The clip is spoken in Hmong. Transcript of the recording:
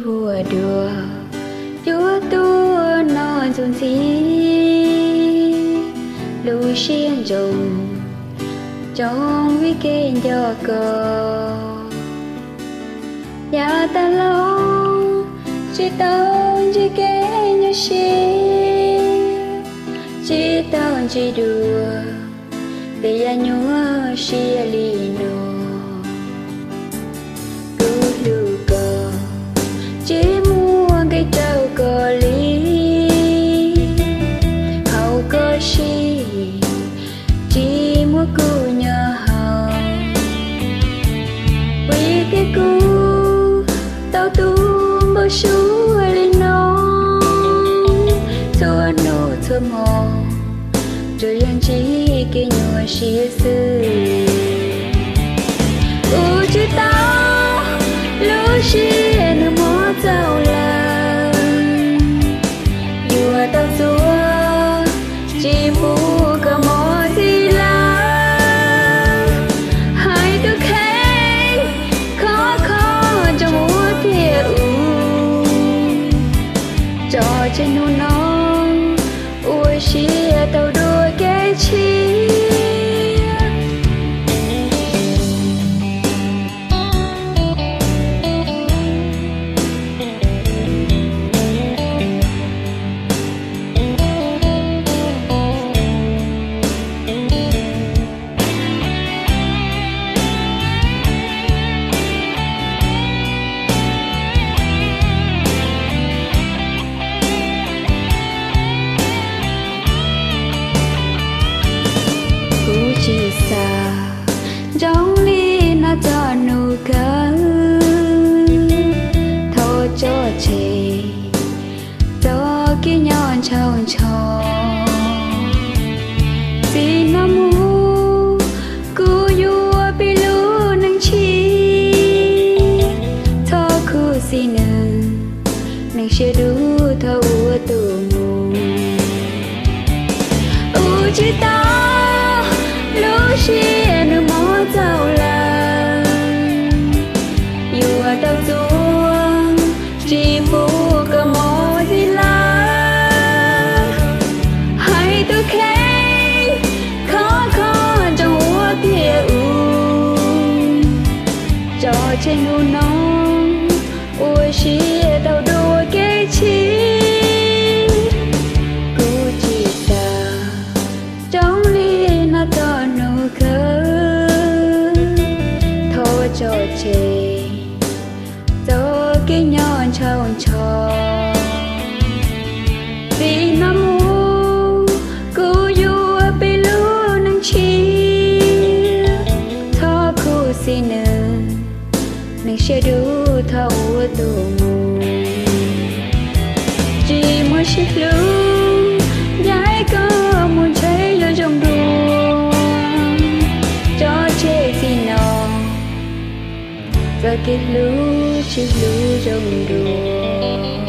Huab dua cuab tuaj no ntxuav ntxiv lub siab ntsoov, ntsoov vim kev nco koj. Yav tag los tsis tau ntsib kev nyuaj siab, tsis tau ntsib dua tej yam nyuaj siab li no. Kuv hlub koj, tsis muaj nqis rau koj li. Haum koj siab, tsis muaj kuv nyob haum. Vim tias kuv tau tu npau suav li no, txhua hnub txhua hmo tsuas yog ntsib kev nyuaj siab xwb. Kuv tsis tau lub siab nws mob txaus lawm, yuav tau txuag tsis pub koj mob txim lawm. Hais tus kheej khov kho ntsoov ua tiag ub, tso tseg hnub no ua siab tau dua kev tshiab. Kuv tsis xav ntsoov li no txog hnub kawg, thov tso tseg txoj kev nyob ntshaus ntsho. Txij no mus kuv yuav pib lub neej tshiab, thov khuv xim nws, neeg siab dub thov ua tus mus. Ua tsis tau lub siab nws mob txaus lawm, yuav tau txuag tsis pub koj mob txim lawm. Hais tus kheej khov kho ntsoov ua tiag ub, tso tseg hnub no ua siab tau dua kev tshiab. Kuv tsis xav ntsoov li no txog hnub kawg, thov tso tseg txoj kev nyob ntshaus ntsho. Txij no mus kuv yuav pib lub neej tshiab, thov khuv xim nws, neeg siab dub thov ua tus mus. Tsis muaj sij hlub, ncaim koj mus ntshe yuav zoo dua. Tso tseg txij no txoj kev hlub tsis hlub zoo dua.